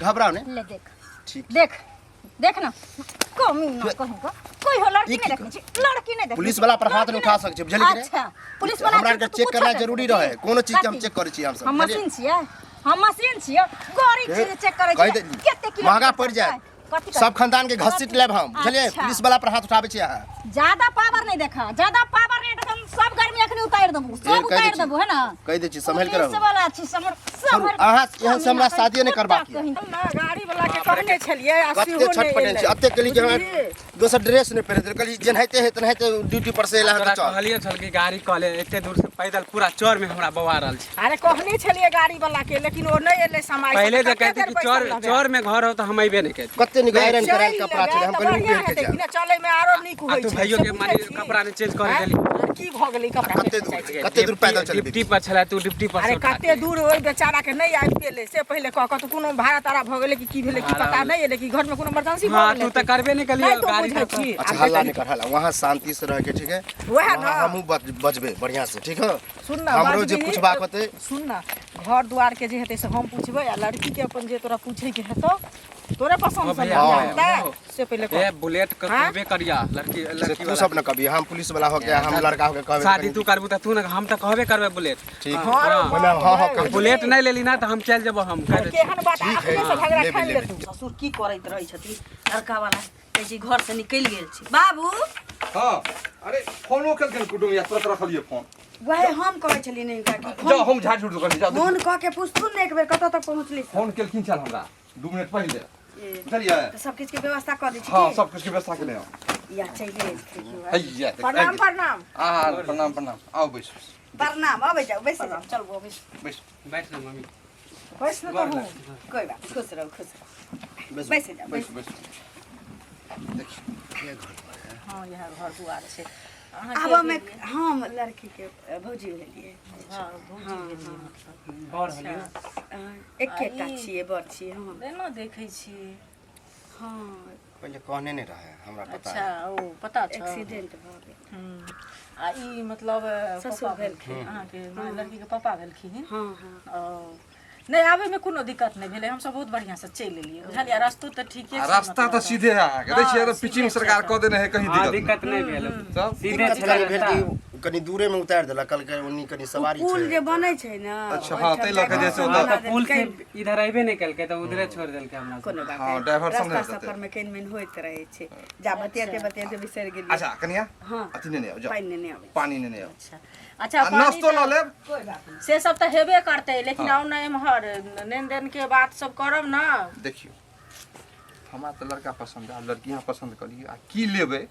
घबराउ ने। ले देख। ठीक। देख देख ना, कमी ना कहूँ का कोई हो लड़की ई नहीं की देखने छी, लड़की नहीं देखने पुलिस छी, वाला पर हाथ लड़की नहीं उठा सकै छी, बुझलियै कि नहि? अच्छा, पुलिस वाला हमरा छै आरके तऽ चेक कुछो करनाइ कर जरूरी सकै रहै, छी। कोनो चीज के हम कथी? चेक करै छी हमसब, हम बुझलियै? मशीन छियै, हम मशीन छियै, गाड़ी छियै जे चेक करै कहि छियै, दे- कते किलो महंगा पड़ि जायत। कथी सब खानदान के घसीट लेब हम, बुझलियै? अच्छा। पुलिस वाला पर हाथ उठाबै छी अहाँ। ज्यादा पावर नहीं देखा, ज्यादा पावर नहीं देखा, हम सब गर्मी अखनी उतार देबू, ए, सब कहि दै उतार छी। देबू, है ना? कहि दै छी, सम्हारि के रहू। पुलिस वाला छी, समर समर अहाँ एहन से हमरा शादिये नहि करबाक यऽ। ना गाड़ी वाला के कहने छलियै आ कते सेहो नहि छटपटेल एलै। छी, अते कहली कि हमरा बुझलियै? दोसर ड्रेस नहि पहिरे देल, कहली जेनाहिते हे तेनाहिते ड्यूटी पर से एला हन तोरा तऽ चल। कहलियै छल कि गाड़ी कऽ ले, एते दूर से पैदल पूरा चौर में हमरा बौआ रहल छै। अरे कहने छलियै गाड़ी वाला के, लेकिन ओ नहि एलै समय से, पहिले तऽ जे कते कहती देर कि बैसल चौर रहबै? चौर में घर हो तऽ हम अयबे नहि करती। कते नीक आयरन चलि करायल कपड़ा लेबै छलै, हम तऽ कहली बढ़िआँ पहिर के हेतै कि जायब। ने, चलैमे आरो नीक आ होइ तू छै, भैयो से के बुझै माने छी? कपड़ा नहि चेंज कर आँय? देली। आर की भऽ गेलै कपड़ा कते पहिर दूर जाइ छै? कते दूर पैदल चलबै? डिप्टी पर छलै, तू डिप्टी पर से अरे उठा कते के। दूर ओहि बेचारा के नहि आबि गेलै से पहिले कह कऽ, तऽ कोनो भाड़ा ताड़ा भऽ गेलै कि की भेलै की भाड़ा पता नहि एलै, कि घरमे कोनो इमरजेंसी भऽ हाँ गेलै। तू तऽ करबे नहि केलियै नहि तो गाड़ी बुझै तऽ। छी। अच्छा हल्ला नहि कर, हल्ला वहाँ शांति से रह के, ठीक है? वएह वहाँ ना। हमहूँ बजबै बढ़िया से, ठीक है? सुन ना, हमरो जे बाजबिही, पूछबाक होतै। सुन ना, घर द्वार के जे हेतै से हम पूछबै, आ लड़की के अपन जे तोरा पूछै के हेतौ, तोरे पसंद ओ से भैया, ने हाँ। हेतै से पहिले कह। ए बुलेट के हाँ? कहबे करिया लड़की से लड़की तू वाला। सब न कभी, हम पुलिस वाला हो के, हम लड़का हो के कहबै शादी तऽ तू करबू तऽ तू ने, हम तऽ कहबे करबै बुलेट। ठीक। हाँ। ओहिमे हम हाँ हाँ कहबै। बुलेट नहि लेली ना तऽ हम चलि जेबो, हम कहि दै छी। केहन बात, ठीक है, अखने से झगड़ा लेबै, ठानि लेबै। लेतौ। ससुर की करैत रहै छथिन? लड़का वाला कहै छी घर से निकलि गेल छी बाबू। हाँ अरे फोनो केलखिन कुटुम या तुरंत रखलियै फोन। वएह हम कहै छलियै ने हिनका कि जाओ फोन हम झाड़ झूठ कर जाओ। फोन कऽ के पूछथुन ने एक बेर कतऽ तक पहुँचली। फोन केलखिन छल हमरा 2 मिनट पहिले, ए, बुझलियै? तऽ सब किछु के व्यवस्था कऽ दै छी हाँ की? सब कुछ के व्यवस्था केने हम। या चलि एलखिन। हैया देख, प्रणाम प्रणाम। आ प्रणाम प्रणाम, आओ बैसू। प्रणाम, अबै जाउ, बैस जाउ। चल बौ, बैस। बैसू। बैठ ना मम्मी। बैस ने तहूँ। कोइ बात नहीं, खुश रहू खुश रहू, बैस जाउ बैस। बैसू बैसू। देखियौ हाँ इएह घर दुआर छै। आब मे हम लड़की के भौजी भेलियै। हाँ भौजी भेलियै मतलब। बड़ होलियै। अ, एकेटा छियै, बड़ छियै हम। एना देखै छी। हाँ पहिले कहने नहि रहै हमरा, पता। अच्छा ओ पता छौ? एक्सीडेंट भऽ गेल। हम्म। आ ई मतलब ससुर पप्पा भेलखिन। अहाँके, माने लड़की के पापा भेलखिन। हाँ हाँ। ओ नहि आबैमे कोनो दिक्कत नहि भेलै, हमसब बहुत बढ़िआँसँ चलि एलियै, बुझलियै? रस्तो तऽ ठीके आ छै, रास्ता मतलब तऽ सीधे है अहाँके, दै छियै हाँ, पिचिंग सीधे सरकार छै। कऽ देने है, कहीं हाँ दिक्कत दिक्कत नहि भेल, तब सीधे दिक्कत छलै कनि भेल रास्ता। कि कनि दूरे में उतारि देलक, कहलकै ओन्नी कनि सवारी पुल छै। जे बनै छै ने। अच्छा, हाँ, ताहि लऽ कऽ जे छै हाँ ओतऽ तऽ पुल से इधर अयबे नहि केलकै तऽ उधरे छोड़ि देलकै हमरा सबके। कोनो बात हाँ, नहि, डाइवर्सन रास्ता हेतै। सफर में कनि मनि होइत रहै छै। जा बतियाते बतियाते बिसरि गेलियै। अच्छा कनिया, हाँ। अथी नेने आउ, जाउ। पानि नेने आबै। पानि नेने आउ। अच्छा अच्छा आ पानि नाश्तो तऽ- लऽ लेब। कोइ बात नहि, से सब तऽ हेबे करतै, लेकिन हाँ। आउ ने एम्हर, लेन देन के बात सब करब ने। देखियौ हमरा तऽ लड़का पसन्द है, आब लड़की अहाँ पसन्द कऽ लियौ, आ की लेबै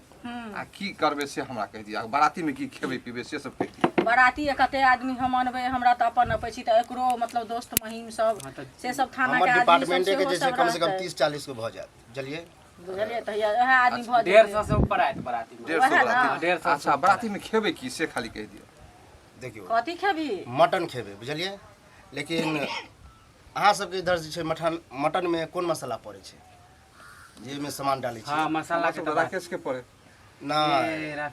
आ की करबै से हमरा कहि दिअ, आ बारातीमे की खेबै पीबै से सब कहि दिअ। बराती कते आदमी हम अनबै? हमरा तऽ अपन अपै छी तऽ एकरो मतलब दोस्त महिम सब हाँ तऽ से सब थाना हमर के आदमी सब डिपार्टमेंटे के सेहो जे छै सब कम से कम रहतै। 30 40 गो भऽ जायत, बुझलियै? बुझलियै तऽ हैया उएह आदमी भऽ 150 जेतै। से ऊपर आयत बराती में। 150 वएह ना। बाराती। 150 से अच्छा ऊपर। बारातीमे खेबै की से खाली कहि दिअ। देखियौ कथी खेबही? मटन खेबै, बुझलियै? लेकिन अहाँ सबके इधर जे छै मटन, मटनमे कोन मसाला पड़ै छै जाहिमे सामान डालै हाँ छियै? मसाला हमरा के सब तऽ बात राकेश के पड़े नहि ए,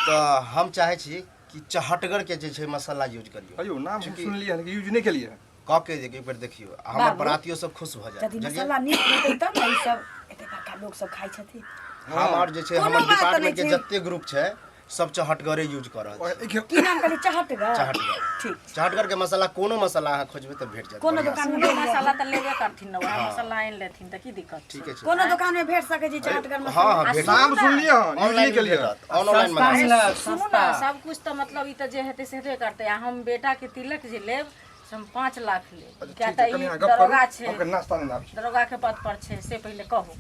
तऽ हम चाहै छी कि चहटगर के जे छै मसाला यूज करियौ। अयो नाम हम सुनलियै हन, यूज नहि केलियै हन। कऽ के जे एक बेर देखियौ, आ हमर बाबू, बरातियो सब खुश भऽ जायत, यदि बुझलियै? मसाला नीक हेतै तब ने ई सब एते बड़का लोक सब खाइ छथिन। हम आओर जे छै कोनो हमर बात नहि डिपार्टमेंट के छै। जते ग्रुप छै सब चहटगरे यूज कऽ रहल छै। की नाम कहली? चहटगर? चहटगर। ठीक छै। चहटगर के मसाला, कोनो मसाला अहाँ खोजबै तऽ भेट जायत कोनो बढ़िआँ से। दोकान में कोनो भेट जायत। मसाला तऽ लेबे करथिन ने, वएह मसाला आनि लेथिन तऽ की दिक्कत छै? ठीके छै। कोनो दोकान में भेट सकै छै चहटगर हँ मसाला? हँ भेट नाम जायत। सुनलियै हन, यूज नहि ऑनलाइन केलियै हन। भेटत, ऑनलाइन सस्ता मंगा सकै मिलत। सुनू सस्ता। ने, सब कुछ तऽ मतलब ई तऽ जे हेतै से हेबे करतै, आ हम बेटा के तिलक जे लेब से हम 5 लाख लेब। अच्छा किया ठीक तऽ छै, ई कनि अहाँ गप करू, दरोगा छै, हम कनि नाश्ता नेने आबै छी। दरोगा के पद पर छै, से पहिले कहू।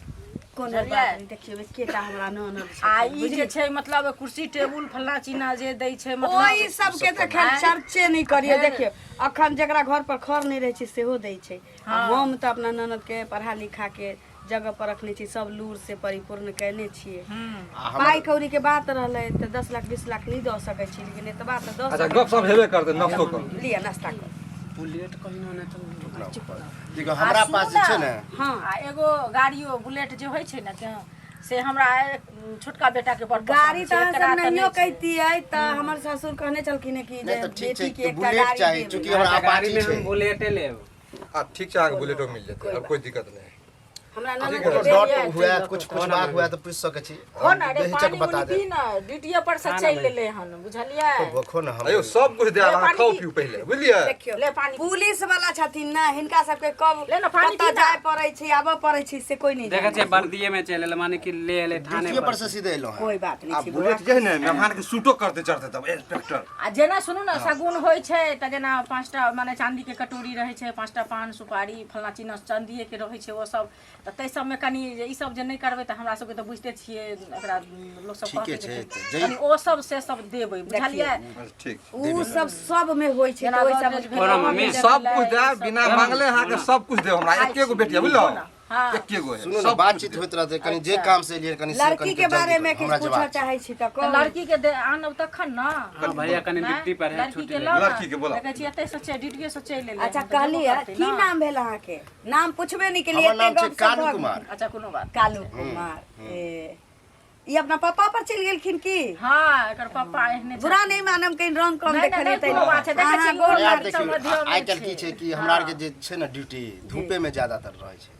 कोनो बुझलियै? बात नहि, देखियौ एकेटा हमरा ननद आ छथिन, ई जे बुझलियै? छै मतलब कुर्सी टेबुल फल्लाँ चिन्ना जे दै छै ओहि मतलब सबके तऽ खैर चर्चे नहि करियौ। देखियौ अखन जकरा घर पर खर नहि रहै छै सेहो दै छै, आ हम तऽ अपना ननद के पढ़ा लिखा के जगह पर रखने छी, सब लूर से परिपूर्ण कयने छियै। आ पाइ हमर कौड़ी के बात रहलै तऽ 10 लाख 20 लाख नहि दऽ सकै छी, लेकिन एतबा तऽ दऽ अच्छा सकै। गप सब हेबे करतै, नाश्तो करू। लिअ नाश्ता करू। बुलेट कहिनो नहि तऽ देखियौ हमरा आ सुनू पास जे छै ने, ने। हाँ। आ एगो गाड़ियो बुलेट जे होइ छै ने के, से हमरा छोटका बेटा के बड़ पसंद गाड़ी छै, तऽ अहाँ एकरा सब तऽ नहियो नहि छै। कहितियै तऽ हमर ससुर कहने छलखिन कि नहि जे तऽ ठीक छै बेटी के एकटा बुलेट गाड़ी चाही, देबै। चूँकि हमरा गाड़ी अपाची में छै। हम बुलेटे लेब। आ ठीक छै, अहाँके बुलेटो मिल जेतै, और कोई दिक्कत नहि। हमरा ननद कोनो के डॉट बेटी हुए, कुछ पूछबाक हुए तऽ पूछि सकै छी। खो ना रे, बेहिचक पानी बता उनी देब। पी ना, ड्यूटिए पर से चलि एलै हन, बुझलियै? खो ना हम। अयो सब कुछ देब, ले अहाँ पानी खाउ पी। पीउ पहिले, बुझलियै? देखियौ, ले पानी। पुलिस वाला छथिन ना, हिनका सबके कब ले ना, पानी कतऽ पी ना। जाय पड़ै छै, आबऽ पड़ै छै, से कोई नहीं देखै जानै। छियै बर्दिये में चलि एलै, माने कि ले एलै थाने ड्यूटिए पर। पर से सीधे एलहुँ हँ। कोई बात नहीं आ छै बुलेट जे है ने, मेहमान के सूटो करते चढ़ते तब इंस्पेक्टर। आ जेना सुनू ने, शगुन होइ छै तऽ जेना 5टा माने चाँदीके कटोरी रहै छै, 5टा पान सुपारी फल्लाँ चिन्ना चाँदिएके रहै छै ओ सब, तऽ ताहि सबमे कनि जे ई सब जे नहि करबै तऽ हमरा सबके तऽ बुझिते छियै, एकरा लोक सब ठीके कहतै छै, जे तऽ कनि ओ सब से सब देबै, बुझलियै? ठीक। उ सब सब में होइ छै, जेना तऽ ओहि सब गोदरेज भेलै, बड़ा मम्मी, सब कुछ देब, सब बिना मांगले अहाँके सब कुछ देब। हमरा एके गो बेटी है, बुझलहुँ? हाँ। एके गो है। सुनू ने, सब कुछ बातचीत देब। होइत रहतै, कनि जे काम से एलियै कनि से लड़की कनि के बारे में हमरा किछु पूछऽ जवाब चाहै छी तऽ तऽ कहू। लड़की के दे आनब तखन ने। हाँ भैया कनि ड्यूटी पर है, लड़की छुट्टी के ले। लाउ ना। लड़की के बोलाउ। देखै छियै एतै से चलि, ड्यूटिए से चलि एलै। अच्छा हन, तऽ जेबो कहलियै, करतै की ना। नाम भेल अहाँके? नाम पूछबे नहि केलियै। हमर नाम एते छै गप सप कालू भऽ गेल। कुमार। अच्छा कोनो बात। कालू कुमार, ए ई अपना पापा पर चलि गेलखिन की? हाँ, एकर पापा एहने बुरा नहीं मानम, कहीं रंग कम नहि, नहि, देखलियै नहि, कोनो बात छै। देखै अहाँ छियै, गोर इहो यार लड़की देखियौ, सब मध्यमे आइ काल्हि की छै। छै कि हमरा आरके जे छै ने ड्यूटी धूपे में ज्यादातर रहै छै,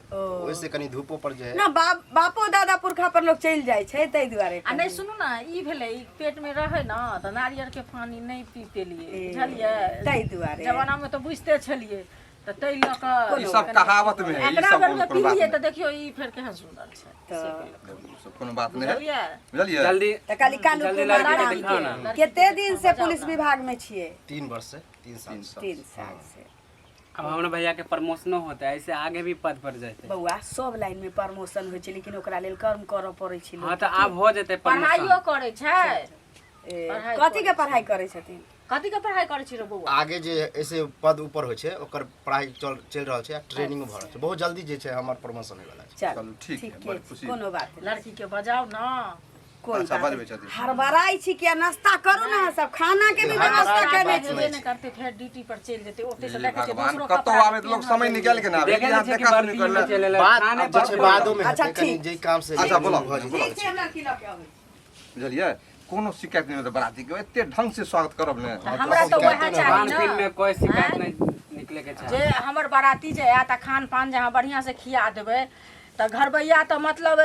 ओहिसे कनि धूपो पर जे है ना, बाप बापो दादा पुरखा पर लोग चलि जाइ छै, ताहि दुआरे। आ नहि सुनू ने, ई भेलै ई पेट में रहै ने तऽ नारियल के पानी नहि पी पेलियै, बुझलियै? ताहि दुआरे। जमाना में तऽ बुझिते छलियै, तऽ ताहि लऽ कऽ ई सब कहावत में है, ई एकरा सब बेर में कोनो बात पीलियै नहि। तऽ देखियौ ई फेर केहन सुन्दर छै, से केलक। ई सब कोनो बात नहि है, बुझलियै? बुझलियै? जल्दी तऽ कहली कालू जल्दी कुमार लड़की के नाम दिखाओ ना। कते दिन से पुलिस विभाग में छियै? 3 वर्ष से, 3 साल से। 3 साल से। अब हमरा भैया के प्रमोशनो होता है, ऐसे आगे भी पद पर जाते। बौआ, सब लाइन में प्रमोशन होइ छै, लेकिन ओकरा लेल कर्म करऽ पड़ै छै। हाँ तऽ आब हो जेतै प्रमोशन। पढ़ाइयो करै छै। ए, पढ़ाइ कथी के पढ़ाइ करै छथिन? कथी के पढ़ाइ करै छी रे बौआ? आगे जे ऐसे पद ऊपर होइ छै ओकर पढ़ाइ चल चलि रहल छै आ ट्रेनिंग भऽ रहल छै। बहुत जल्दी जे छै हमर प्रमोशन होय वाला छै। चल चलू, ठीक है, ठीके बड़ छै, खुशी। कोनो बात नहि। लड़की के बजाउ ना। कोई अच्छा, बात बजबै छथिन। हड़बड़ाइ छी किया? नाश्ता करू ने अहाँ सब, खाना के भी हड़बड़ाइ व्यवस्था के केने बात छी। नहि। नहि करते फेर ड्यूटी पर चलि जेतै ओते से हे देखै छियै भगवान, दोसरो कतौ कपड़ा आबे तऽ लोग समय निकालि के ना आबे। देखे यहाँ नहि छै कि देखा सुनी बर्दिये में करले। चलि एलै, बात थाने आब जे पर छै बादो में अच्छा, हेतै, कनि ठीक। जे काम से अच्छा, बोलाउ, भऽ जेतै। बोलाउ। ठीक छै, हम लड़की लऽ के अबै छी। बुझलियै, कोनो शिकायत नहि होतै बराती के, एते ढंग से स्वागत करब ने। हमरा तऽ वएह चाही खान ने। पीन में कोई शिकायत नहीं निकले के चाही। जे हमर बाराती जे आयत आ खान पान जे अहाँ बढ़िआँ से खिया देबै तऽ घरबैया तऽ मतलब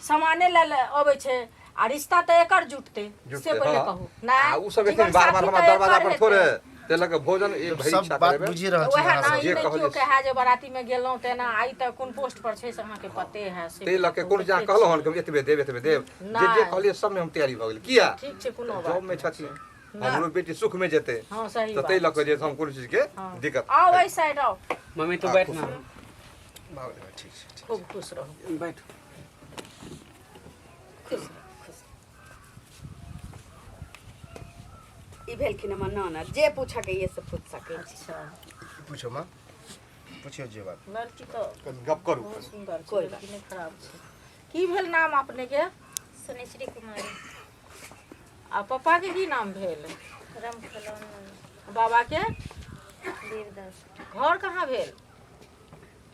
सामाने लए अबै छै आ रिश्ता तऽ एकर जुटतै, से जुटतै, पहिले हाँ। कहू। नहि, आ उ सब एखन जीवन बार बार साथी हमरा तऽ दरवाजा एकर पर थोड़े हेतै। तेलक भोजन एक भरि सब इच्छा बात करेबै। बुझि रहल तऽ छी वएह अहाँ ने, सब। ई जे नहि कहलियै केओ कहए जे बारातीमे गेलहुँ तेना, आइ तऽ कोन पोस्ट पर छै से अहाँके पते है से। ताहि लऽ के कोनो जे कहलहुँ हन कि हम एतबे देब एतबे देब, जे जे नहि। कहलियै सबमे हम तैयारी भऽ गेल। किया? ठीक छै, कोनो बात जॉब में छथिन, हमरो बेटी सुख में जेतै। हाँ सही तऽ ताहि बात। लऽ कऽ जे हम कोनो चीज के दिक्कत। आउ एहि साइड आउ। मम्मी तू बैठ ना। ठीक छै। खूब खुश रहू। बैठ। खुश रहू, खुश रहू। ई भेलखिन हमर ननद, जे पूछऽ के ये से पूछ सकै छी। अच्छा पूछो माँ, पूछियो जे बात। लड़की तऽ कनि गप करू। बहुत सुन्दर छै, कोई लड़की नहि खराब छै। की भेल नाम अपने के? सुनिश्री कुमारी। आ पप्पा के की नाम भेल? राम खेलौना। बाबा के? वीरदास। घर कहाँ भेल?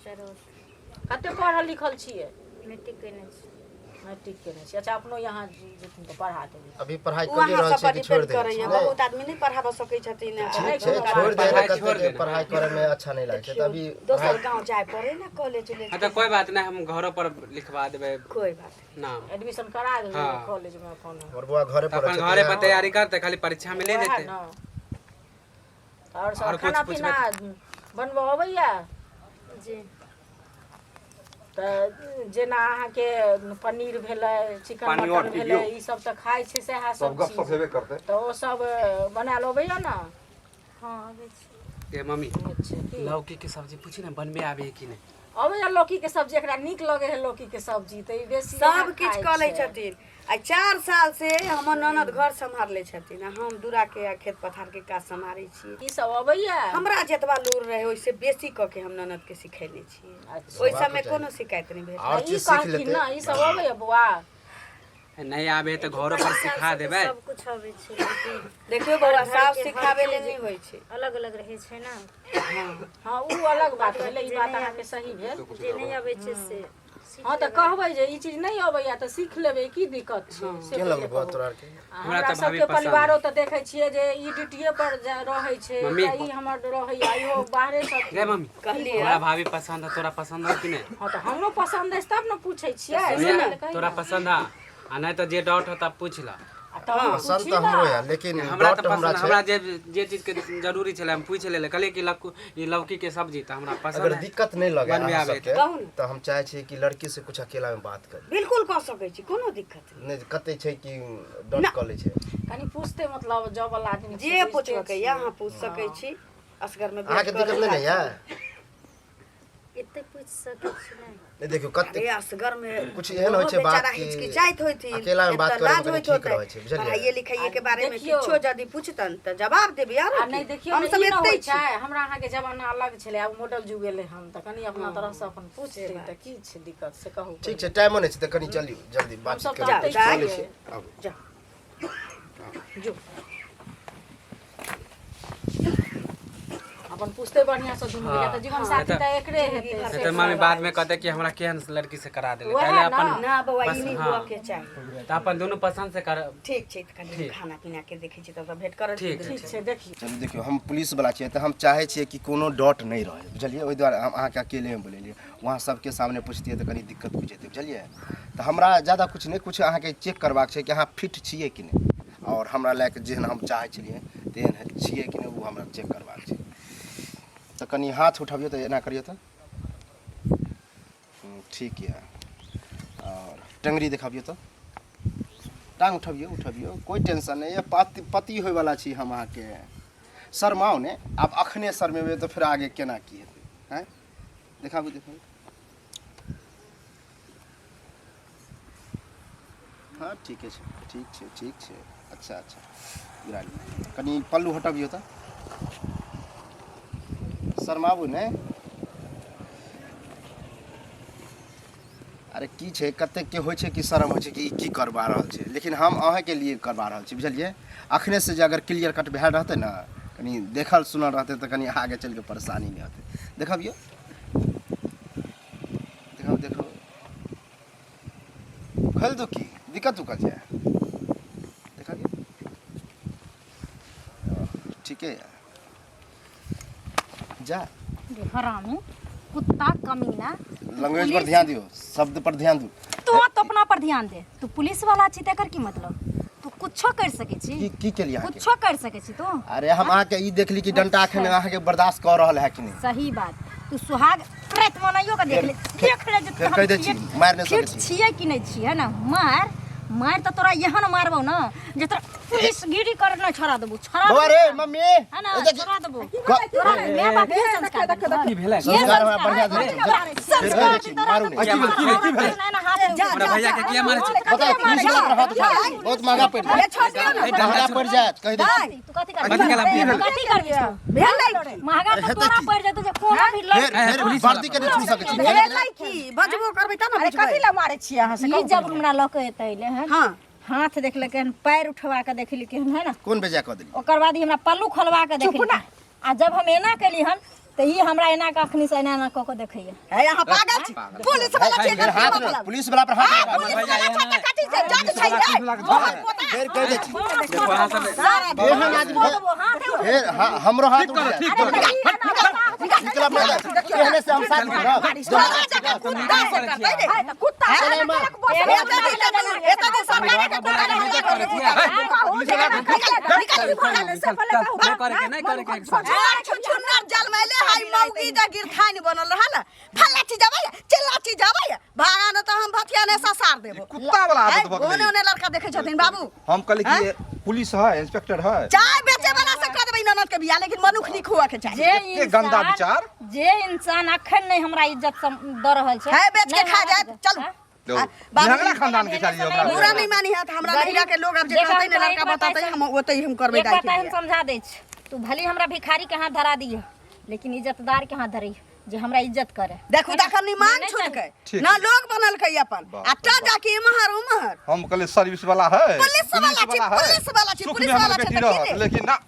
चरौत। कते पढ़ल लिखल छियै? मैट्रिक केने छी। मैट्रिक केने छी। अच्छा, अपनो यहाँ जेथिन तऽ पढ़ा देबै। अभी पढ़ाई ओ कर अहाँ रहल सब छै पर कि छोड़ डिपेंड देने करैया, छै? बहुत आदमी नहि पढ़ाबऽ सकै छथिन। ठीक छै, कोनो छोड़ बात दे। पढ़ाई कते छोड़ के देना। पढ़ाई करे में अच्छा नहीं लागै छै तऽ अभी दोसर गाँव जाय पड़े ने कॉलेज उलेज। हाँ तो कोई बात नहीं, हम घरों पर लिखवा देबै कोई बात नहीं। नाम। एडमिशन करा देबै हाँ। कॉलेज में अपन। हमर बौआ घरे तऽ पढ़ै अपन छै। घरे पर तैयारी करतै, खाली परीक्षा में ले वएह जेतै। ने। और सब और कुछ खाना पूछबै? पीना बनबऽ अबैया? जी। तऽ जेना अहाँके पनीर भेलै, चिकन पानी और मटन पी भेलै, लियौ। ई सब तऽ खाइ छै सएह सब सब गप सप चीज, हेबे करतै। तऽ ओ सब बनायल अबैया ने? हाँ अबै छै। ए मम्मी, अच्छा, की? लौकी के सब्जी पूछी ना बनबे आबे है कि नहीं। अबैया लौकी के सब्जी? एकरा नीक लगै है लौकी के सब्जी, तऽ ई बेसी सब इएह किछु खाइ कऽ लै छै। छथिन। आ 4 साल से हमर ननद घर सम्हारले छथिन आ हम दूरा के आ खेत पथार के काज सम्हारै छी। ई सब अबैया? हमरा जतबा लूर रहे ओहिसे बेसी कऽ के हम ननद के सिखेने छियै। अच्छा। ओहि सबमे कोनो शिकायत नहि भेल। और ई चीज सीख कहलखिन लेतै। ने, ई सब अबैया बौआ? नहीं आबे तऽ घरों पर सिखा देबै। सब कुछ अबै छै, लेकिन देखियौ बौआ, हर साफ घरके हर सिखाबै ले चीज नहि होइ छै। अलग अलग रहै छै ने। हाँ, उ अलग बात भेलै, ई बात अहाँके सही भेल। जे नहि अबै छै से। हँ तऽ कहबै जे ई चीज नहि अबैया तऽ सीख लेबै की दिक्कत छै से केहन लगल बौआ तोरा आरके? आ हमरा हमरा तऽ भाभी सबके पसंद परिवारो तऽ देखै छियै जे ई ड्यूटिए पर रहै छै मम्मी। तऽ ई हमर रहैया इहो बाहरे सब गे मम्मी कहलियै हमरा भाभी पसंद है तोरा पसंद है कि नहीं हँ तऽ हमरो पसन्द अछि तब ने पूछै छियै भैया, तोरा पसंद है आ नहीं तो जे डाउट हो तब पूछ ला आ तब पसंद तऽ हमरो यऽ लेकिन हमरा डाउट तऽ हमरा पसंद छै हमरा जे जे चीज के जरूरी छलै हम पूछि लेले कहलियै कि लक्कू ई लौकी के सब्जी तऽ हमरा पसंद अगर है दिक्कत नहि लगे बनबे अहाँ आबै सबके कहू ने। तऽ हम चाहै छियै कि लड़की से कुछ अकेला में बात करी बिल्कुल कऽ सकै छी कोनो दिक्कत नहि नहि कते छै कि डट कऽ लै छै कनि पूछते मतलब जॉब वाला आदमी जे पूछबके यऽ अहाँ पूछ सकै छी असगर में अहाँके दिक्कत नहि ने यऽ एते पूछि सकै छी नहि नहि देखियौ कते अरे असगर में कुछ एहन होइ छै ओहो बात बेचारा कि हिचकिचाइत होथिन अकेला में बात एतऽ करैमे लाज कनि होइत ठीक होतै। रहै छै, बुझलियै? पढ़ाइए लिखाइए के बारे में देखियौ। किछो यदि पूछतन तऽ जवाब देबै आरो आ नहि की? देखियौ हम ने सब ई न एतै होइ छी छै हमरा अहाँके जमाना अलग छलै आब मॉडल जुग एलै हन तऽ कनि अपना तरहसँ अपन पूछतै तऽ की छै दिक्कत से कहू ठीक छै टाइमो नहि छै तऽ कनि चलियौ जल्दी बातचीत हमसब करी तऽ चलै छियै। छी आबू जा जो अपन पूछते बढ़िया से दुनू हाँ। के तऽ जीवन साथी तऽ एकरे हेतै नहीं से तऽ मम्मी बाद में कहते कि हमरा केहन लड़की से करा देले वएह पहले ना। अपन ना बौआ ई बस, नहि हाँ। हुअ के चाही तऽ अपन दुनू पसंद से कर ठीक छै तऽ कनि हम खाना पीना के देखै छी तब तऽ भेंट करब ठीक ठीक छै देखियौ चलू देखियौ हम पुलिस वाला छियै तऽ हम चाहै छियै कि कोनो डॉट नहि रहै बुझलियै ओहि दुआरे हम अहाँके अकेलेमे बोलेलियै वहाँ सबके सामने पुछतियै तऽ कनि दिक्कत बुझेतै बुझलियै तऽ हमरा ज्यादा किछु नहि किछु अहाँके चेक करबाक छै कि अहाँ फिट छियै कि नहि आओर हमरा लए कऽ जेहन हम चाहै छलियै तेहन छियै कि नहि ओ हमरा चेक करबाक छै तऽ कनि हाथ उठबियौ तऽ एना करियौ तऽ ठीक यऽ आओर टङ्गरी देखाबियौ तऽ टांग उठबियौ उठबियौ कोइ टेंशन नहि यऽ पति पति होइवला छी हम अहाँके शरमाउ ने आब अखने शरमेबै तऽ फेर आगे केना की हेतै आँय देखाबू देखाबू हँ ठीके छै ठीक छै ठीक छै अच्छा अच्छा गिरा लिअ कनि पल्लू हटबियौ तऽ शरमाबू ने अरे की छै कतेकके होइ छै कि शरम होइ छै कि ई की करबा रहल छै लेकिन हम अहाँके लिए करबा रहल छी बुझलियै अखने से जे अगर क्लियर कट भेल रहतै ने कनि देखल सुनल रहतै तऽ कनि आगे चलि कऽ परेशानी नहि होतै देखबियौ देखाउ देखाउ खोलि दू की दिक्कत उक्कत छै देखलियै ठीके यऽ जा रे हरामी कुत्ता कमीना लैंग्वेज पर ध्यान दियौ शब्द पर ध्यान दियौ तू तो अपना पर ध्यान दे तू पुलिस वाला छी तेकर की मतलब तू कुछो कर सकै छी की की केलियै अहाँके कुछो कर सकै छी तू अरे हम अहाँके ई देखली कि डंटा एखन अहाँके बर्दाश्त कऽ रहल है कि नहि सही बात तू सुहाग प्रेत मनाइयो के देख ले देख ले जे फेर कहि दै छी, मारि नहि सकै फिट छी। छियै कि नहि छियै है ना मार मार तऽ तोरा एहन मारबौ ना जे तोरा पुलिस गिरी कर ना छोड़ा देबौ छोड़ा बौआ रे मम्मी है ना ए देखी छोड़ा देबौ क- तोरा माय बाप के संस्कार देलकौ। की भेलै ये संस्कार हमरा संस्कार, बढ़िया हाँ, देलकै। संस्कार फेर कहै छी, मारू नहि। की भेल की भेल की भेल हमरा भैया के किया मारै छै बता पुलिस वाला पर हाथ उठा दै छी। बहुत महंगा पड़ि जायत अरे छोड़ दियौ ने महंगा पड़ि जायत कहि दै छी। तू कथी कथी केला? करबी कथी करबी तू? भेलै महंगा अरे तऽ हेतै तोरा की? पड़ि जेतौ जे कोनो भी लड़की फेर फेर वर्दी के नहि छू सकै छी भेलै की बजबो करबै तब ने अरे बुझबै कथी लए मारै छियै अहाँ से ई जब हमरा लऽ के एतै ले हन हँ हाथ देखलकै हन पैर उठवा के देखलकै हन है ना कोन बेजा कऽ देली ओकर बाद ई हमरा पल्लू खोलवा के देखलकै आ जब हम एना केली हन तऽ ई हमरा एना के अखनी से एना एना कऽ के देखैया है अहाँ पागल छी पुलिस वाला छी फेर हाथ मतलब पुलिस वाला पर हाथ लगा पुलिस वाला छै तऽ कथी छै जज छै रे तोहर पोता फेर कहि दै छी देखो अहाँ सब एहन आदमी फेर हाँ, हमरो हाथ उठ जायत निकलब नहि जायत। एहने से हम साथ रहब। तोरा जकाँ कुत्ता से करतै रे कुत्ता चलै माँ। एते दिन एते दिन सरकार के कुत्ता नहीं करे निकल निकल नहि करे के नहि करे के एक साथ छुछुन्नर जलमैले हाय मौगी जा गिरथान बनल रहल फल्ला चीज आबै चिल्ला चीज आबै भागा न तऽ हम भथिया ने ससार देबो कुत्ता वाला आदत भऽ ओने गेलै ओने लड़का देखै छथिन बाबू हम कहली कि पुलिस है इंस्पेक्टर है चाय बेचे वाला से कह देबै ननद के बियाह लेकिन मनुख नीक हुआ के चाही जे एते गंदा इंसान विचार। जे इंसान अखन नहीं हमरा इज्जत दऽ रहल छै है बेच के नहि खा हमरा जायत इज्जत- चलू हाँ? देखो, आ, बाबू निहंगरा खानदान के चाहिए हमरा बुरा नहीं मानी है हमरा गरीब- नैहरा के लोग अब जे देखो, कहते ने हम तोरा लड़का एक बात बताते ऐसा- हम ओते ही हम करबै एक दाई बात के हम बियाह। समझा दै छी तू भले हमरा भिखारी के हाथ धरा दिह लेकिन इज्जतदार के हाथ धरी जे हमरा इज्जत करे देखू तखन निमान नहि छुटकै ठीक। ना लोग बनलकै अपन बाप आ रे टा बाप। जाके इम्हर उम्हर हम कहले सर्विस वाला है पुलिस वाला छी, पुलिस वाला छी, सुख पुलिस में हमर वाला बेटी छै तऽ की रहत रे? लेकिन ना